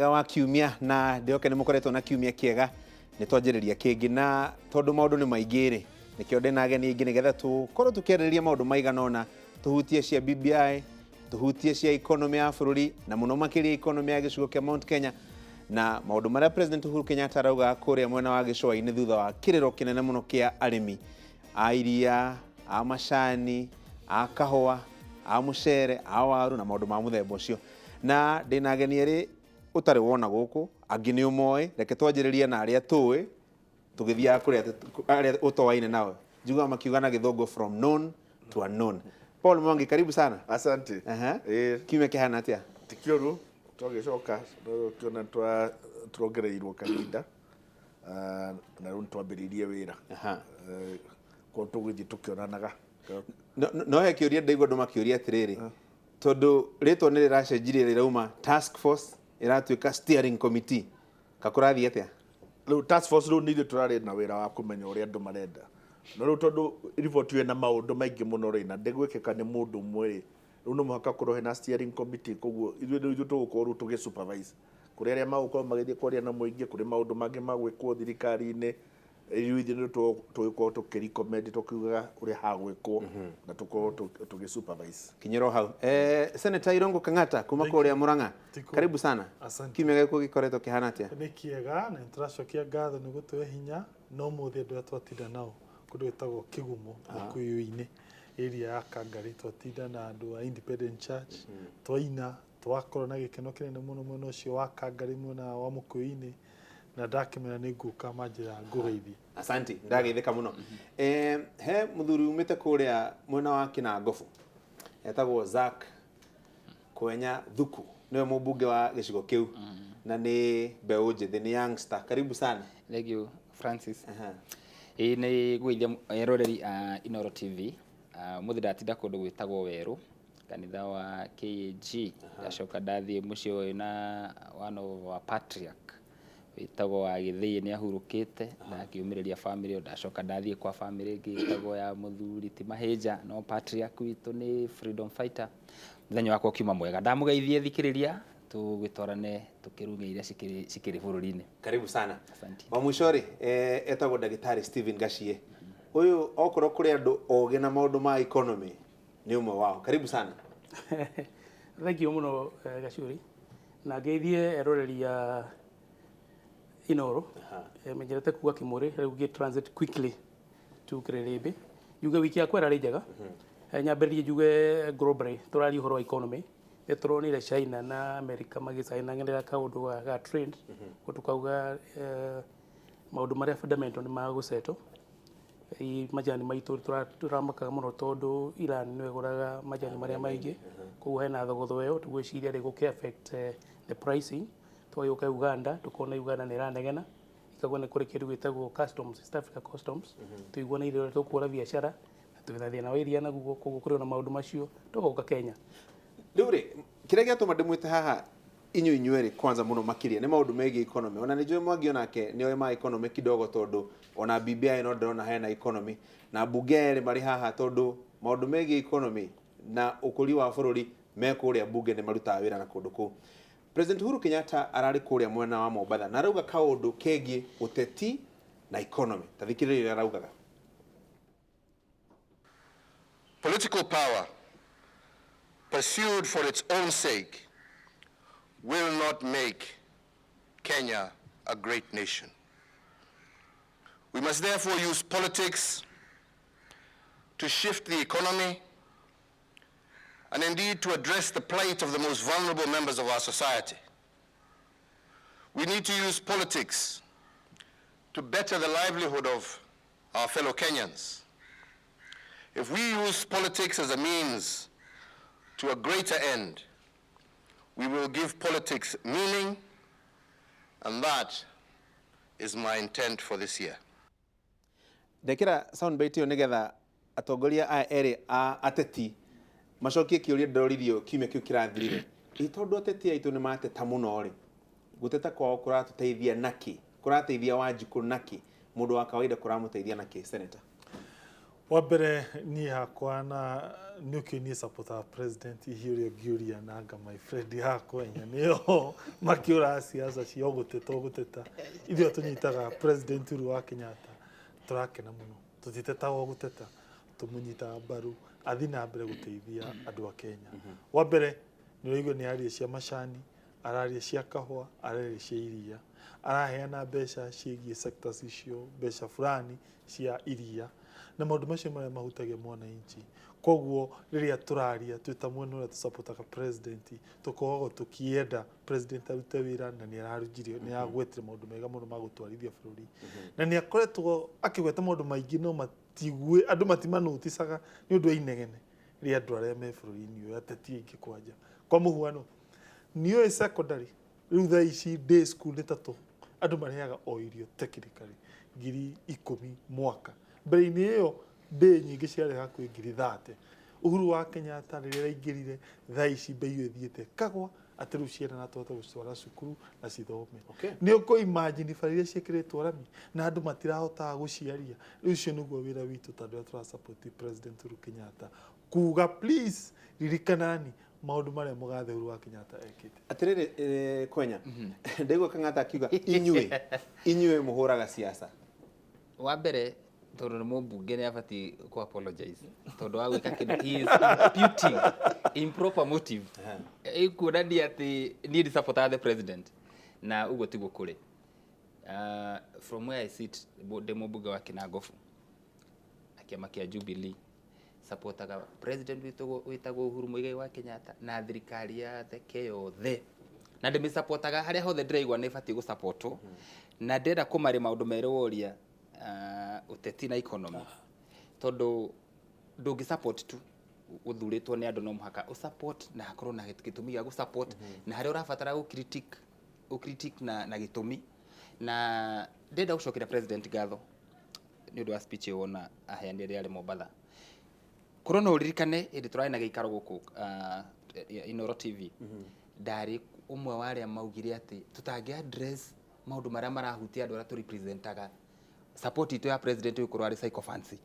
Mwega wa kiumia na ndĩhoke nĩ mũkoretwo na kiumia kĩega. Nĩ twanjĩrĩria kĩngĩ na tondũ maũndũ nĩ maingĩ rĩ, nĩkĩo ndĩna ageni aingĩ nĩgetha tũkorwo tũkĩarĩrĩria maũndũ maigana ũna, tũhutie cia BBI, tũhutie cia economy ya bũrũri na mũno makĩria economy ya gĩcigo kĩa Mount Kenya na maũndũ marĩa President Uhuru Kenyatta araugaga kũrĩa mwena wa gĩcũa-inĩ thutha wa kĩrĩro kĩnene mũno kĩa arĩmi a iria, a macani, a kahũa, a mũcere, a waru na maũndũ ma mũthemba ũcio. Na ndĩna ageni erĩ ũtarĩ wona gũkũ, angĩ nĩ ũmoĩ, reke twanjĩrĩrie na arĩa tũĩ, tũgĩthiaga kũrĩa arĩa ũtoaine nao. Njiguaga makiuga na gĩthũngũ from known to unknown. Paul Mwangi, karibu sana. Asante. Aha. Ĩĩ, Kiumia kĩhana atĩa? Ti kĩũru, twagĩcoka kĩona tũrongereirwo kahinda. Ah, na rĩu nĩtwambĩrĩirie wĩra. Koguo tũgũthiĩ tũkĩonanaga. No he kĩũria ndaigua andũ makĩũria atĩrĩrĩ, tondũ rĩtwa nĩ rĩracenjirie, rĩrauma task force ĩratuĩka steering committee, kakũrathiĩ atĩa? Rĩu task force rĩu nĩ ithuĩ tũrarĩ na wĩra wa kũmenya ũrĩa andũ marenda, no rĩu tondũ riboti ĩyo ĩna maũndũ maingĩ mũno rĩ, na ndĩgwĩkĩka nĩ mũndũ ũmwe rĩ, rĩu no mũhaka kũrwo hena steering committee. Koguo ithuĩ rĩu ithuĩ tũgũkorwo rĩu tũgĩ supervise kũrĩ arĩa magũkorwo magĩthiĩ kwaria na mũingĩ, kũrĩ maũndũ mangĩ magwĩkwo thirikari-inĩ. Rĩu ithuĩ nĩ tũgũkorwo tũkĩ recommend, tũkiugaga ũrĩa hagwĩkwo na tũkorwo tũgĩ supervise. Kinyĩra o hau. Senator Irungu Kang'ata kuma kũrĩa Murang'a. Tiko. Karibu sana. Asante. Kiumia gĩkũ gĩkoretwo kĩhana atĩa? Nĩ kĩega na nĩtũracokia ngatho nĩ gũtũhe hinya. No mũthĩ andũ arĩa twatinda nao kũndũ gwĩtagwo Kĩgumo, Mũkũyũ-inĩ, area ya Kangari, twatinda na andũ a Independent Church, twaina, twakorwo na gĩkeno kĩnene mũno mwena ũcio wa Kangari, mwena wa Mũkũyũ-inĩ, na ndakĩmera nĩ ngũka manjĩra ngũgeithie. Asante, ndageithĩka mũno. He mũthuri umĩte kũrĩa mwena wa Kinangofu etagwo Zack Kwenya Thuku, nĩwe mũmbunge wa gĩcigo kĩu na nĩ mbeũ njĩthĩ, nĩ youngster. Karibu sana. Thank you, Francis. Ĩĩ, nĩ ngũgeithia eroreri a Inooro TV. Ũmũthĩ ndatinda kũndũ gwĩtagwo Werũ, kanitha wa KAG. Ndacoka ndathiĩ mũciĩ ũyũ na one of our patriarch wĩtagwo wa Gĩthĩi, nĩ ahurũkĩte, ndakĩũmĩrĩria family ĩyo. Ndacoka ndathiĩ kwa family ĩngĩ ĩtagwo ya mũthuri ti Mahĩnja, no patriarch witũ nĩ freedom fighter. Mũthenya wakwa ũkiuma mwega. Ndamũgeithie thikĩrĩria, tũgĩtwarane tũkĩrung'e iria cikĩrĩ bũrũri-inĩ. Karibu sana. Asante. Wa mũico rĩ, etagwo ndagĩtarĩ Stephen Gachie. Ũyũ okorwo kũrĩ andũ ogĩ na maũndũ ma economy nĩ ũmwe wao. Karibu sana. Thank you mũno, Gacuri, na ngeithie eroreri a Inooro. Menyerete kuga Kĩmũrĩ, rĩu ngĩ transit quickly to Kĩrĩrĩmbĩ. Njuge wiki yakwa ĩrarĩ njega. Nyambĩrĩrie njuge globally tũraria ũhoro wa economy, nĩ tũronire China na America magĩcainanĩra kaũndũ ga trade, koguo tũkauga maũndũ marĩa fundamental nĩ magũsettle. Majani maitũ tũramakaga mũno tondũ Iran nĩyo ĩgũraga majani marĩa maingĩ, koguo hena thogotho ĩyo tũgwĩciria rĩgũkĩ affect the pricing. Tũgagĩũka Uganda, tũkona Uganda nĩ ĩranegena ikauga nĩ kũrĩ kĩndũ gĩtagwo customs, East Africa Customs, tũiguanĩire ũrĩa tũkũhũra biacara na twĩna thĩna wa iria naguo, koguo kũrĩ ona maũndũ macio. Tũgoka Kenya. Rĩu rĩ, kĩrĩa gĩatũma ndĩmwĩte haha inyuĩ inyuerĩ kwanza mũno makĩria nĩ maũndũ megiĩ economy. Ona nĩ njũĩ Mwangi onake nĩ oĩ ma economy kidogo, tondũ ona BBI no ndĩrona hena economy, na mbunge erĩ marĩ haha tondũ maũndũ megiĩ economy na ũkũri wa bũrũri me kũrĩa mbunge nĩ marutaga wĩra na kũndũ kũu. President Uhuru Kenyatta ararĩ kũrĩa mwena wa Mombatha na arauga kaũndũ kegiĩ ũteti na economy. Ta thikĩrĩria ũrĩa araugaga. Political power pursued for its own sake will not make Kenya a great nation. We must therefore use politics to shift the economy and indeed to address the plight of the most vulnerable members of our society. We need to use politics to better the livelihood of our fellow Kenyans. If we use politics as a means to a greater end, we will give politics meaning, and that is my intent for this year. Ndekĩra soundbite ĩyo nĩgetha atongoria aya erĩ a ateti macokie kĩũria ndĩroririo kiumia kĩu kĩrathirire. Ĩ tondũ ateti aitũ nĩ mateta mũno rĩ, gũteta kwao kũratũteithia nakĩ? Kũrateithia Wanjikũ nakĩ? Mũndũ wa kawaida kũramũteithia nakĩ, Senator? Wa mbere niĩ hakwa na nĩ ũkĩũĩ niĩ supportaga president, hihi ũrĩa ũngĩũria nanga my friend yakwa enya nĩo makĩũraga siasa cia ũgũteta ũgũteta. Ithuĩ tũnyitaga president Uhuru wa Kenyatta tũrakena mũno, tũtitetaga ũgũteta, tũmũnyitaga mbaru athiĩ na mbere gũteithia andũ a Kenya. Wa mbere nĩ ũraigua nĩ aria cia macani, araria cia kahũa, araria cia iria, araheana mbeca ciĩgiĩ sectors icio, mbeca fulani cia iria na maũndũ macio marĩa mahutagia mwananchi. Koguo rĩrĩa tũraria twĩ ta mwena ũrĩa tũsupportaga president, tũkoragwo tũkĩenda president arute wĩra na nĩ ararugire, nĩ aragwetire maũndũ mega mũno ma gũtwarithia bũrũri, na nĩ akoretwo akĩgweta maũndũ maingĩ no matigue andũ matimanoticaga nĩ ũndũ wa inegene rĩa andũ arĩa me bũrũri-inĩ ũyũ, ateti aingĩ kwanja. Kwa mũhuano nĩũĩ secondary rĩu thaa ici day school nĩ ta tũhũ, andũ marĩhaga o irio technically 10,000 mwaka. Mbere-inĩ ĩyo day nyingĩ ciarĩ hakuhĩ 30,000. Uhuru wa Kenyatta rĩrĩa araingĩrire, thaa ici mbei ĩyo ĩthiĩte kagwa atĩ rĩu ciana no tũhote gũcitwara cukuru na cithome. Nĩ ũkũ imagine bara iria ciĩkĩrĩtwo rami na andũ matirahotaga gũciaria. Rĩu ũcio nĩguo wĩra witũ ta andũ arĩa tũrasupport president Uhuru Kenyatta, kuga please ririkanani maũndũ marĩa mũgathe Uhuru wa Kenyatta ekĩte. Atirĩrĩ, Kwenya, ndaigua Kang'ata akiuga inyuĩ mũhũraga siasa. Wa mbere, tondũ nĩ mũmbunge nĩ abatiĩ kũ apologize tondũ wa gwĩka kĩndũ, he is imputing improper motive, ĩkuonania atĩ niĩ ndisupportaga the president, na ũguo tiguo kũrĩ. From where I sit, ndĩ mũmbunge wa Kinangofu na kĩama kĩa Jubilee, supportaga president wĩtagwo Uhuru Muigai wa Kenyatta na thirikari yake yothe, na ndĩmĩsupportaga harĩa hothe ndĩraigua nĩ ĩbatiĩ gũsupportwo. Na ndĩrenda kũmarĩ maũndũ merĩ woria, ũteti na economy, tondũ ndũngĩ support tu ũthurĩtwo nĩ andũ, no mũhaka ũsupport na hakorwo na gĩtũmi gĩa gũsupport, na harĩa ũrabatara gũ critique ũcritique na gĩtũmi. Na ndĩrenda gũcokeria president ngatho nĩ ũndũ wa speech ĩyo wona aheanire rĩrĩa arĩ Mombatha. Korwo no ũririkane hĩndĩ tũrarĩ na gĩikaro gũkũ Inooro TV, ndarĩ ũmwe wa arĩa maugire atĩ tũtangĩ address maũndũ marĩa marahutia andũ arĩa tũrepresentaga, support itũ ya president ĩgũkorwo arĩ sycophancy.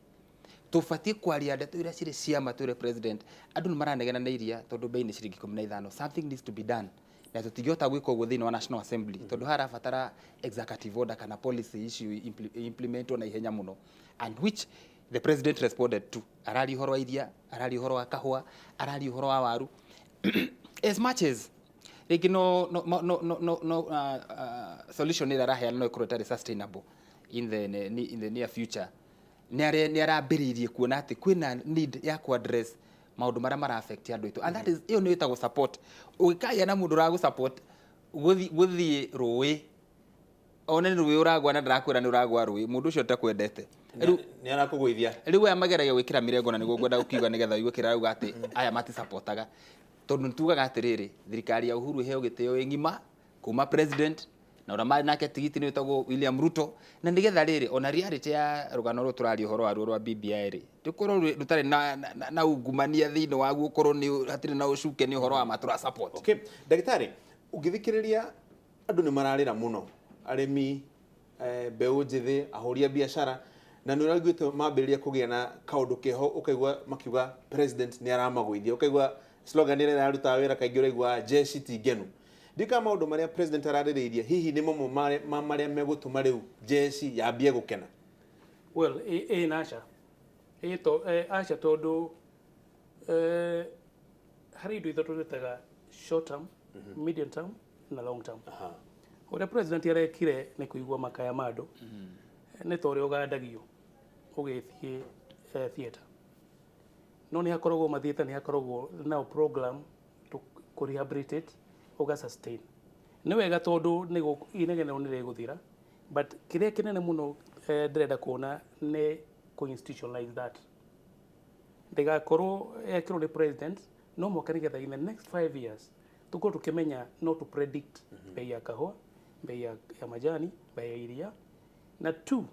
Tũbatiĩ kwaria ndeto iria cirĩ ciama, twĩre president andũ nĩ maranegena na iria tondũ bei nĩ ciringi 15, something needs to be done, na tũtingĩhota gwĩka ũguo thĩinĩ wa National Assembly tondũ harabatara executive order kana policy issue implementwo na ihenya mũno, and which the president responded to. Araria ũhoro wa iria, araria ũhoro wa kahũa, araria ũhoro wa waru. As much as rĩngĩ no solution ĩrĩa araheana no ĩkorwo ĩtarĩ sustainable in the near future, nĩ arambĩrĩirie kuona atĩ kwĩna need ya ku address maũndũ marĩa mara affect andũ aitũ, and that is ĩyo nĩ ĩtagwo support. Ũngĩkagĩa na mũndũ ũragũ support gũthiĩ rũĩ, one nĩ rũĩ ũragwa na ndarakwĩra nĩ ũragwa rũĩ, mũndũ ũcio takwendete. Rĩu Nĩ arakũgũithia. Rĩu aya mageragia gwĩkĩra mĩrengo na nĩguo ngwenda gũkiuga nĩgetha ũigue kĩrĩa arauga atĩ aya matisapotaga, tondũ nĩ tugaga atĩrĩrĩ, thirikari ya Uhuru ĩheo gĩtĩo ĩ ng'ima kuma president na ũrĩa marĩ nake tigiti nĩ wĩtagwo William Ruto, na nĩgetha rĩrĩ ona reality ya rũgano rũrũ tũraria ũhoro waruo rwa BBI rĩ, rũkorwo rũtarĩ na ungumania thĩinĩ waguo, ũkorwo nĩ hatirĩ na ũcuke, nĩ ũhoro wa ma tũra support. Okay, ndagĩtarĩ, ũngĩthikĩrĩria andũ nĩ mararĩra mũno, arĩmi, mbeũ njĩthĩ, ahũri a biacara, na nĩ ũraiguĩte mambĩrĩria kũgĩa na kaũndũ keho, ũkaigua makiuga president nĩ aramagũithia, ũkaigua slogan ĩrĩa ĩrarutaga wĩra kaingĩ ũraigua jeshi ti ngenu. Ndika maũndũ marĩa president ararĩrĩirie hihi nĩ mamwe ma marĩa megũtũma rĩu jeshi yambie gũkena? Well, ĩ na aca ĩ to aca, tondũ harĩ indo ithatũ twĩtaga short term, medium term na long term. Ũrĩa president arekire nĩ kũigua makaya ma andũ, nĩ ta ũrĩa ũgandagio ũgĩthiĩ theatre, no nĩ hakoragwo mathiĩte, nĩ hakoragwo nao program to kũ rehabilitate ũga sustain. Nĩ wega tondũ nĩ inegene nĩ rĩgũthira, but kĩrĩa kĩnene mũno ndĩrenda kuona nĩ kũ institutionalize that, ndĩgakorwo ekĩrwo nĩ president no mwaka, nĩgetha in the next 5 years tũkorwo tũkĩmenya no to predict bei ya kahũa, bei ya majani, bei ya iria. Na two,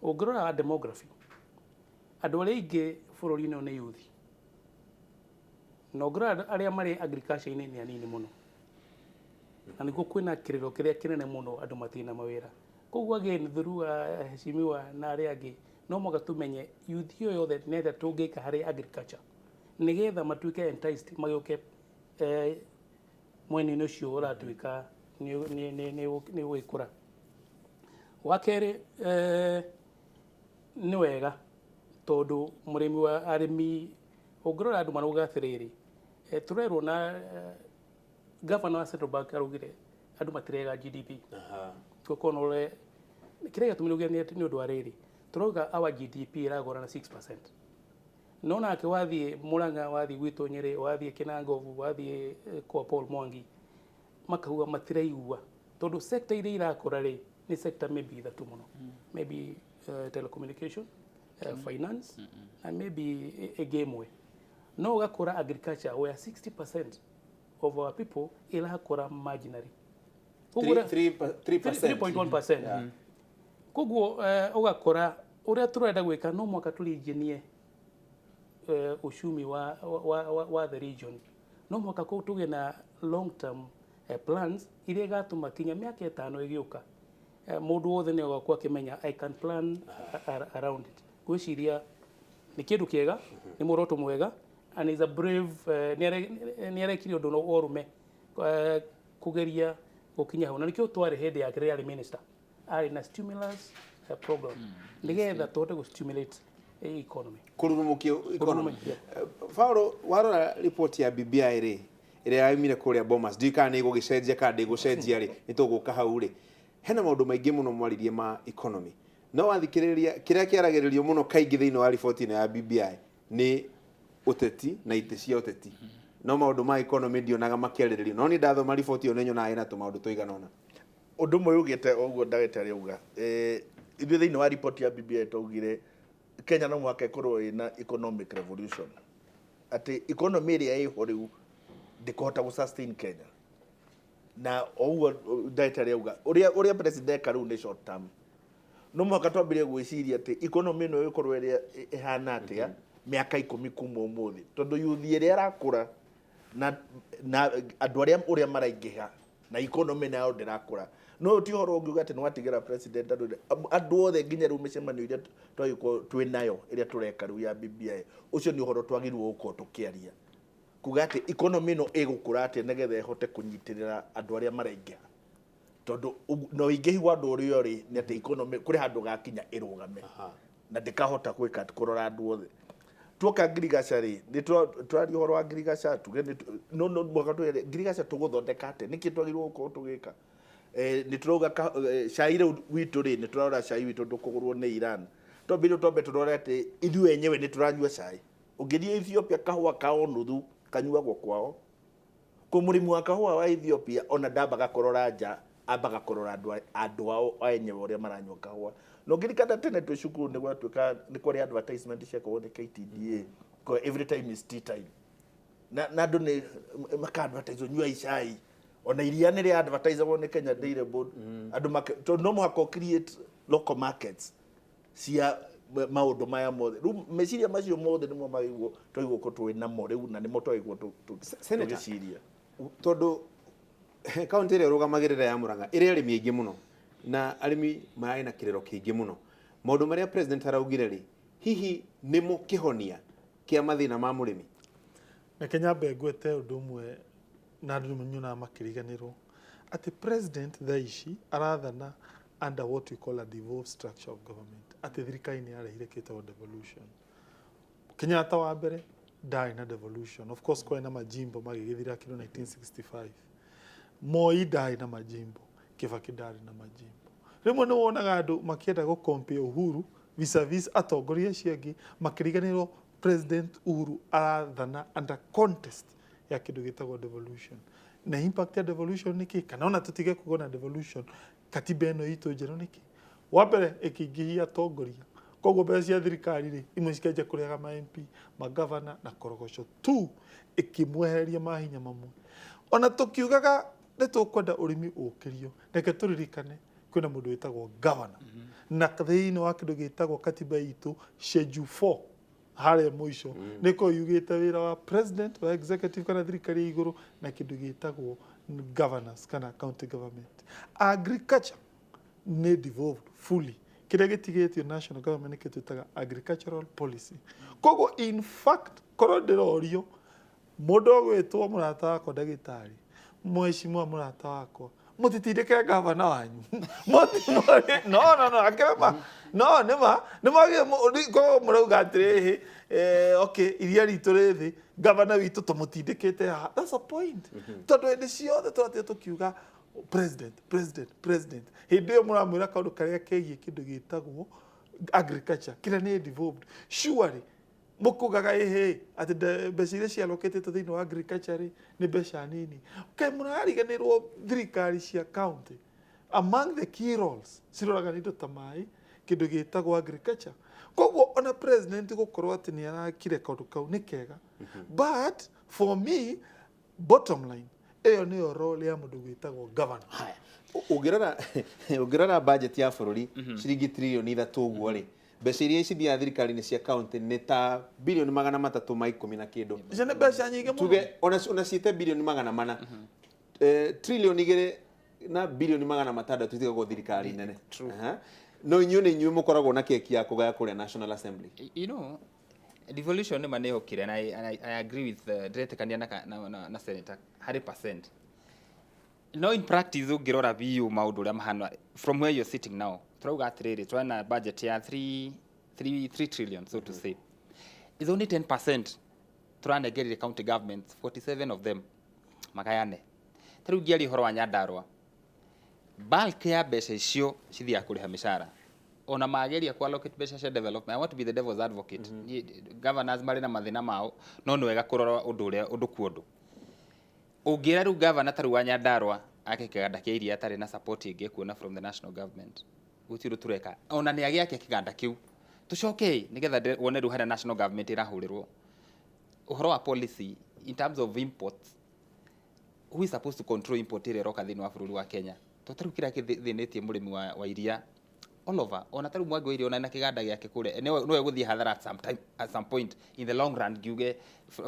ũngĩrora demography, andũ arĩa aingĩ bũrũri-inĩ ũyũ nĩ youth, na ũngĩrora arĩa marĩ agriculture-inĩ nĩ anini mũno, na nĩkuo kwĩna kĩrĩro kĩrĩa kĩnene mũno, andũ matirĩ na mawĩra. Koguo again through heshimiwa na arĩa angĩ No mũhaka tũmenye youth ĩyo yothe nĩ atĩa tũngĩka harĩ agriculture nĩgetha matuĩke enticed magĩũke mwena-inĩ ũcio ũratuĩka nĩ ũgĩkũra. Wa kerĩ, nĩ wega tondũ mũrĩmi wa arĩmi ũngĩrora andũ marauga atĩrĩrĩ, tũrerwo na governor wa Central Bank araugire andũ matirega GDP. Gũkorwo na ũrĩa kĩrĩa gĩatũmire uge nĩ ũndũ wa rĩrĩ, tũrauga our GDP ĩragũra na 6%, no nake wathiĩ Murang'a, wathiĩ gwitũ Nyĩrĩ, wathiĩ Kinangovu, wathiĩ kwa Paul Mwangi, makauga matiraigua tondũ sector iria irakũra rĩ nĩ sector maybe ithatũ mũno, maybe telecommunication, finance na maybe ĩngĩ ĩmwe, no ũgakora agriculture where 60% of our people ĩrakũra marginally. Koguo 3%. 3.1%. Koguo ũgakora ũrĩa tũrenda gwĩka no mũhaka tũringinie uchumi wa the region, no mũhaka kũu tũgĩe na long term plans iria igatũma kinya mĩaka 5 ĩgĩũka, mũndũ wothe nĩ agakorwo akĩmenya I can plan around it. Ngwĩciria nĩ kĩndũ kĩega, nĩ muoroto mwega and is a brave, nĩ arekire ũndũ wa ũrũme kũgeria gũkinya hau, na nĩkĩo twarĩ hĩndĩ yake rĩrĩa arĩ minister arĩ na stimulus program nĩgetha tũhote gũ stimulate economy. Kũrurumũkia economy. Kũrurumũkia. Paulo, warora report ya BBI rĩ, ĩrĩa yaumire kũrĩa Bomas, ndiũĩ kana nĩ ĩgũgĩcenjia kana ndĩgũcenjia rĩ, nĩ tũgũka hau rĩ, hena maũndũ maingĩ mũno mwaririe ma economy, no wathikĩrĩria kĩrĩa kĩaragĩrĩrio mũno kaingĩ thĩinĩ wa riboti ĩno ya BBI nĩ ũteti na itĩ cia ũteti, no maũndũ ma economy ndionaga makĩarĩrĩrio, no niĩ ndathoma riboti ĩyo nĩ nyonaga ĩna tũmaũndũ tũigana ũna. Ũndũ ũmwe ugĩte ũguo ndagĩtarĩ auga, ithuĩ thĩinĩ wa report ya BBI twaugire Kenya no mũhaka ĩkorwo ĩna economic revolution, atĩ economy ĩrĩa ĩho rĩu ndĩkũhota gũ sustain Kenya, na o ũguo ndagĩtarĩ auga ũrĩa president eka rĩu nĩ short term, no mũhaka twambĩrĩrie gwĩciria atĩ economy ĩno ĩgũkorwo ĩrĩa ĩhana atĩa mĩaka 10 kuma ũmũthĩ, tondũ youth ĩrĩa ĩrakũra na andũ arĩa ũrĩa maraingĩha na economy nayo ndĩrakũra, no ti ũhoro ũngiuga atĩ nĩ watigĩra president andũ othe nginya rĩu mĩcemanio ĩrĩa twagĩkorwo twĩ nayo ĩrĩa tũreka rĩu ya BBI, ũcio nĩ ũhoro twagĩrĩirwo gũkorwo tũkĩaria kuga atĩ economy ĩno ĩgũkũra atĩa nĩgetha ĩhote kũnyitĩrĩra andũ arĩa maraingĩha, tondũ na ũingĩhi wa andũ ũrĩa ũrĩ nĩ atĩ economy kũrĩ handũ gakinya ĩrũgame na ndĩkahota gwĩka kũrora andũ othe. Tuoka ngirigaca rĩ, nĩ twaria ũhoro wa ngirigaca, tuge nĩ no mũhaka twĩre ngirigaca tũgũthondeka atĩa, nĩkĩ twagĩrĩirwo gũkorwo tũgĩka. Nĩ tũrauga cai rĩu witũ rĩ, nĩ tũrarora cai witũ ndũkũgũrwo nĩ Iran, twambire twambe tũrore atĩ ithuĩ enyewe nĩ tũranyua cai. Ũngĩthiĩ Ethiopia kahũa kao nuthu kanyuagwo kwao, kũ mũrĩmi wa kahũa wa Ethiopia ona ndambaga kũrora nja, ambaga kũrora andũ ao enyewe ũrĩa maranyua kahũa. Na ũngĩririkana tene twĩ cukuru nĩ gwatuĩka nĩ kwarĩ advertisement ciekagwo nĩ KTDA, kwa every time is tea time, na andũ nĩ maka advertise nyuai cai, ona iria nĩ rĩa advertisagwo nĩ Kenya Dairy Board, andũ tondũ no mũhaka create local markets cia maũndũ maya mothe. Rĩu meciria macio mothe nĩmo magĩrĩirwo twagĩrĩirwo gũkorwo twĩ namo rĩu, na nĩmo twagĩrĩirwo Senator, tũgĩciria. Tondũ kaunti ĩrĩa ũrũgamagĩrĩra ya Murang'a ĩrĩ arĩmi aingĩ mũno na arĩmi marĩ na kĩrĩro kĩingĩ mũno, maũndũ marĩa president araugire rĩ, hihi nĩmo kĩhonia kĩa mathĩna ma mũrĩmi? Reke nyambe ngwete ũndũ ũmwe na andũ nĩ nyonaga makĩriganĩrwo atĩ president thaa ici arathana under what we call a devolved structure of government, atĩ thirikari nĩ yarehire kĩtagwo devolution. Kenyatta wa mbere ndarĩ na devolution, of course kwarĩ na majimbo magĩgĩthira kĩndũ 1965. Moi ndarĩ na majimbo, Kibaki ndarĩ na majimbo. Rĩmwe nĩ wonaga andũ makĩenda gũ compare Uhuru vis-a-vis atongoria acio angĩ, makĩriganĩrwo President Uhuru arathana under contest ya kĩndũ gĩtagwo devolution. Na impact ya devolution nĩ kĩ? Kana ona tũtige kuga na devolution, katiba ĩno itũ njerũ nĩ kĩ? Wa mbere ĩkĩingĩhia atongoria, koguo mbeca cia thirikari rĩ imwe cikanjia kũrĩaga ma MP, magavana na korogoco tu, ĩkĩmwehereria mahinya mamwe. Ona tũkiugaga nĩ tũkwenda ũrĩmi ũkĩrio, reke tũririkane kwĩna mũndũ wĩtagwo governor, na thĩinĩ wa kĩndũ gĩtagwo katiba itũ schedule 4 harĩa mũico nĩko yugĩte wĩra wa president wa executive kana thirikari ya igũrũ na kĩndũ gĩtagwo governors kana county government. Agriculture nĩ devolved fully Kĩrĩa gĩtigĩtio national government nĩkĩo twĩtaga agricultural policy. Koguo in fact korwo ndĩrorio mũndũ ũgwĩtwo mũrata wakwa ndagĩtarĩ, mheshimiwa mũrata wakwa, mũtitindĩke gavana wanyu. No no no akĩrema no nĩma nĩmagĩ korwo mũrauga atĩrĩrĩ, okay, iria ritũ rĩ thĩ, gavana witũ tũmũtindĩkĩte haha, that's a point, tondũ hĩndĩ ciothe tũrathiĩ tũkiuga president, president, president, hĩndĩ ĩyo mũramwĩra kaũndũ karĩa kegiĩ kĩndũ gĩtagwo agriculture kĩrĩa nĩ devolved. Surely mũkugaga ĩhĩ atĩ mbeca iria cialokĩtĩtwo thĩinĩ wa agriculture rĩ nĩ mbeca nini. Kaĩ mũrariganĩrwo thirikari cia county, among the key roles ciroraga nĩ indo ta maĩ, kĩndũ gĩtagwo agriculture. Koguo ona president gũkorwo atĩ nĩ arakire kaũndũ kau nĩ kega, but for me, bottom line, ĩyo nĩyo role ya mũndũ gwĩtagwo governor. Haya, ũngĩrora budget ya bũrũri, ciringi 3 trillion ũguo rĩ, mbeca iria cithiaga thirikari-inĩ cia county nĩ ta 310 bilioni na kĩndũ. Icio nĩ mbeca nyingĩ mũno. Tuge ona ciĩte 400 bilioni, 2 trillion na bilioni 600 itigagwo thirikari nene. Aha. No inyuĩ nĩ inyuĩ mũkoragwo na keki ya kũgaya kũrĩa National Assembly. Devolution nĩ manĩhokire and I agree with ndĩretĩkania na senator 100%, no in practice ũngĩrora biũ maũndũ ũrĩa mahana from where you're sitting now, turauga atĩrĩrĩ, tũrana budget ya 3 trillion, so to say is only 10% tũranengerire county governments, 47 of them, magayane. Ta rĩu ngĩaria ũhoro wa Nyandarua, bulk ya mbeca icio cithiaga kũrĩha mĩcara, ona mageria ku allocate mbeca cia development. I want to be the devil's advocate. Governors marĩ na mathĩna mao, no nĩ wega kũrora ũndũ ũrĩa ũndũ ku ũndũ ũngĩra rĩu governor ta rĩu wa Nyandarua ake kĩganda kĩa iria atarĩ na support ĩngĩ ekuona from the national government, gũtirĩ ũndũ tũreka. Ona nĩ agĩake kĩganda kĩu, tũcoke nĩgetha wone rĩu harĩa national government ĩrahũrĩrwo ũhoro wa policy in terms of imports. Who is supposed to control import ĩrĩa ĩroka thĩinĩ wa bũrũri wa Kenya? To tarĩu kĩrĩa kĩthĩnĩtie mũrĩmi wa iria all over, ona tarĩu Mwangi wa Iria, ona na kĩganda gĩake kũrĩa, nĩwe gũthiĩ hathara at some time, at some point in the long run. Ngiuge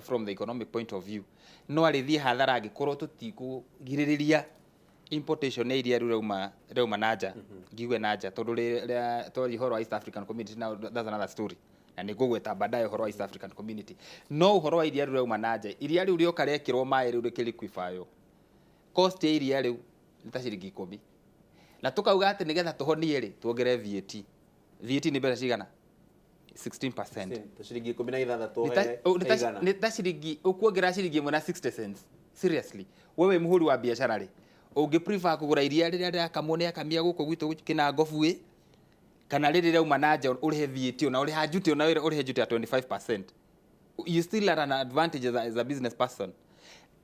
from the economic point of view, no arĩthiĩ hathara angĩkorwo tũtikũgirĩrĩria importation ya iria rĩu rĩrauma na nja. Ngiuge na nja tondũ rĩrĩa twaria ũhoro wa East African Community, now that's another story, na nĩ ngũgweta baadaye ũhoro wa East African Community. No ũhoro wa iria rĩu rĩrauma na nja, iria rĩu rĩoka rĩekĩrwo maĩ rĩu rĩkĩliquefywo, cost ya iria rĩu nĩ ta ciringi 10, na tukauga atĩ nĩgetha tũhonie rĩ, tuongerere VAT. VAT nĩ mbeca cigana? 16%. Ta ciringi 16 igana. Nĩ ta ciringi ũkuongerera ciringi 1 na 60 cents. Seriously, wewe mũhũri wa biacara rĩ, ũngĩ prefer kũgũra iria rĩrĩa rĩrakamwo nĩ akamia gũkũ gwitũ kĩnangobu ĩ, kana rĩrĩ rĩrauma na nja ũrĩhe VAT, ona ũrĩha duty, ona ũrĩhe duty ya 25%? You still are an advantage as a business person.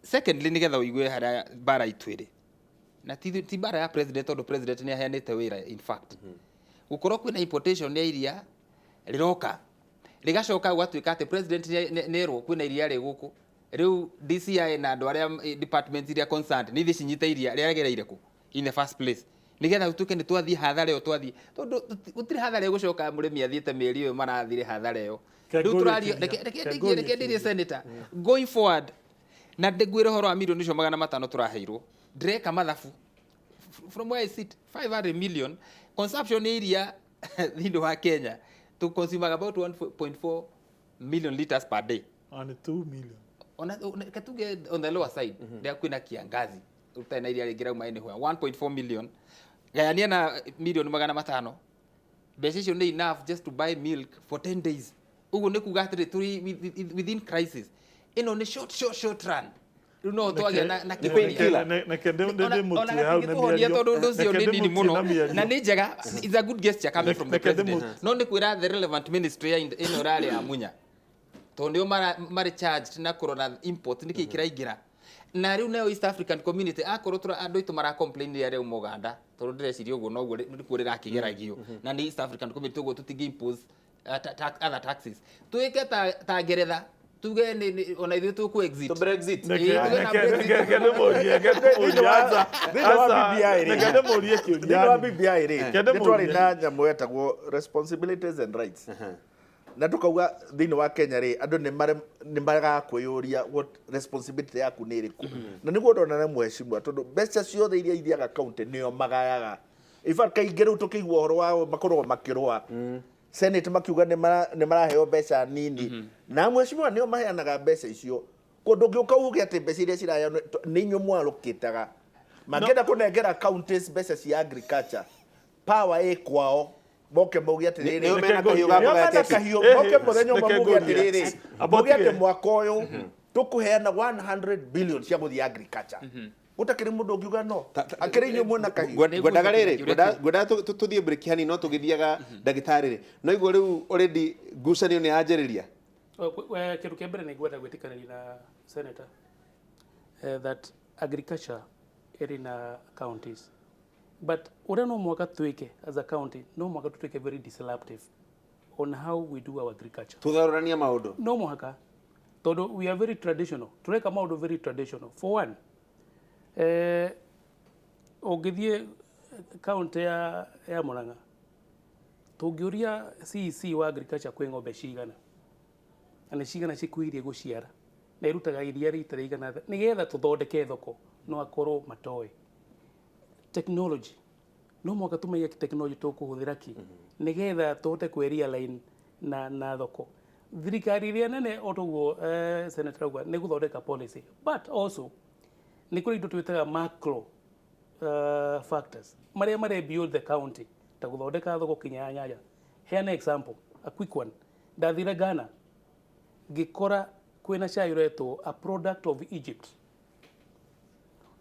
Secondly, nĩgetha ũigue harĩa mbara itũ ĩrĩ, na ti mbara ya president, tondũ president nĩ aheanĩte wĩra. In fact, gũkorwo kwĩna importation ya iria rĩroka rĩgacoka gũgatuĩka atĩ president nĩerwo kwĩna iria rĩ gũkũ, rĩu DCI na andũ arĩa departments iria concerned nĩ ithiĩ cinyite iria rĩagereire kũ in the first place, nĩgetha gũtuĩke nĩ twathiĩ hathara ĩyo twathiĩ, tondũ gũtirĩ hathara ĩgũcoka mũrĩmi athiĩte mĩeri ĩyo marathire hathara ĩyo. Ke Rĩu ngũrie tũrario kĩũria. reke Ke ndĩrie ngũrie reke ndĩrie kĩũria. Senator, going forward, na ndĩngwĩre ũhoro wa 500 milioni tũraheirwo, ndĩreka mathabu from where I sit, 500 million consumption ya iria thĩinĩ wa Kenya, to consume about 1.4 million liters per day. On 2 million. Ona reke tuge on the lower side, rĩrĩa kwĩna kiangazi ũtarĩ na iria rĩngĩ rauma anywhere, 1.4 million gayania na 500 milioni, mbeca icio nĩ enough just to buy milk for 10 days. Ũguo nĩ kuga atĩrĩ, tũrĩ within crisis ĩno nĩ short run. Rĩu no twagĩa na Nĩ painkiller. Reke Ona ndĩmũtie hau na gatingĩtũhonia mĩario. tondũ ũndũ ũcio Reke nĩ nini ndĩmũtie mũno na mĩario. Na nĩ njega, it's a good gesture coming from the Reke president, no nĩ kwĩra the relevant ministry ya ĩno ĩrarĩ ya Munya, tondũ nĩo marĩ charged na kũrora import nĩkĩ kĩraingĩra. Na rĩu nayo East African Community, akorwo tũra andũ aitũ mara complain rĩrĩa rĩauma Uganda, tondũ ndĩreciria ũguo noguo nĩkuo rĩrakĩgeragio na nĩ East African Community, ũguo tũtingĩ impose other taxes. Twĩke ta Ngeretha, tuge ona ithuĩ tũkũ exit. To Brexit. Ĩĩ, tuge na Brexit. Reke ndĩmũrie, reke ndĩmũrie, aca, Thĩinĩ wa aca, BBI rĩ. reke ndĩmũrie kĩũria. Thĩinĩ wa BBI rĩ, Reke nĩ twarĩ ndĩmũrie. na nyamũ yetagwo responsibilities and rights, na tukauga thĩinĩ wa Kenya rĩ, andũ nĩ maregaga kwĩyũria what responsibility yaku nĩ ĩrĩkũ, na nĩguo ndona nĩ mheshimiwa, tondũ mbeca ciothe iria ithiaga county nĩo magayaga. In fact kaingĩ rĩu tũkĩigua ũhoro wao makoragwo makĩrũa Senate makiuga nĩ maraheo mbeca nini, na mheshimiwa nĩo maheanaga mbeca icio. Kũndũ ũngĩũka uge atĩ mbeca iria ciraheanwo nĩ inyuĩ mwarũkĩtaga, mangĩenda kũnengera counties mbeca cia agriculture, power ĩ kwao, moke mauge atĩrĩrĩ, Nĩo mena kahiũ ga nĩo kũgaya mena keki. kahiũ, Eh, moke mũthenya ũmwe reke muge ngũrie. atĩrĩrĩ, Amba muge atĩ ũtige. mwaka ũyũ tũkũheana 100 billion cia gũthiĩ agriculture, gũtakĩrĩ mũndũ ũngiuga no akĩrĩ inyuĩ mwena kahiũ. Ngwendaga rĩrĩ, ngwendaga tũthiĩ break hanini, no tũgĩthiaga ndagĩtarĩ rĩ, no igua rĩu already ngucanio nĩ yanjĩrĩria. Kĩndũ kĩa mbere nĩ ngwenda gwĩtĩkanĩria na senator that agriculture ĩrĩ na counties, but ũrĩa no mũhaka twĩke as a county, no mũhaka tũtuĩke very disruptive on how we do our agriculture. Tũtharũrania maũndũ. No mũhaka, tondũ we are very traditional, tũreka maũndũ very traditional. For one, ũngĩthiĩ county ya Murang'a, tũngĩũria CEC wa agriculture kwĩ ng'ombe cigana na nĩ cigana cikuhĩrĩirie gũciara na irutaga iria rita rĩigana atĩa, nĩgetha tũthondeke thoko, no akorwo matoĩ technology. No mũhaka tũmenye technology tũkũhũthĩra kĩ nĩgetha tũhote kwĩ na thoko. Thirikari ĩrĩa nene, o toguo senator auga, nĩ gũthondeka policy, but also nĩ kũrĩ indo twĩtaga macro factors marĩa marĩ beyond the county, ta gũthondeka thoko kinya ya nyanya. Heana example, a quick one: ndathire Ghana, ngĩkora kwĩna cai ũretwo a product of Egypt.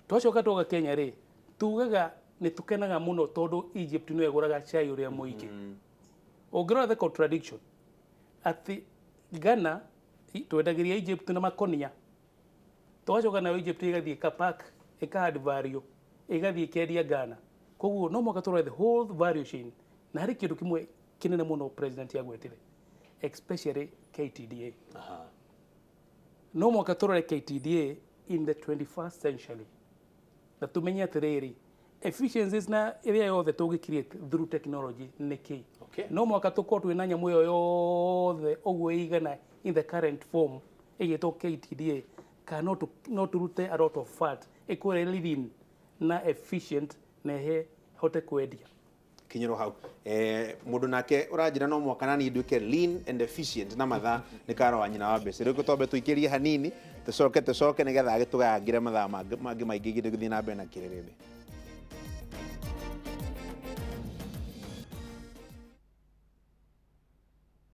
Twacoka twoka Kenya rĩ, tugaga nĩ tũkenaga mũno tondũ Egypt nĩyo ĩgũraga cai ũrĩa mũingĩ. Ũngĩrora the contradiction atĩ Ghana twendagĩria Egypt na makonia, tũgacoka nayo Egypt ĩgathiĩ ĩkapack, ĩka add value, ĩgathiĩ ĩkendia Ghana. Koguo no mũhaka tũrore the whole value chain, na harĩ kĩndũ kĩmwe kĩnene mũno president agwetire, especially KTDA. No mũhaka tũrore KTDA in the 21st century na tumenye atĩrĩrĩ, efficiencies na ĩrĩa yothe tũngĩ create through technology nĩ kĩ. No mũhaka tũkorwo twĩna nyamũ ĩyo yothe ũguo ĩigana in the current form ĩgĩtwo KTDA, kana no tũrute a lot of fat ĩkũre lean na efficient na ĩhe hote kwendia. Kinyĩrwo hau, mũndũ nake ũranjĩra no mũhaka nani nduĩke lean and efficient na mathaa nĩ karo wa nyina wa mbeca. Rĩu twambe tũikĩrie hanini, tũcoke nĩgetha agĩtũgayangĩre mathaa mangĩ maingĩ gĩthiĩ na mbere na kĩrĩrĩmbĩ.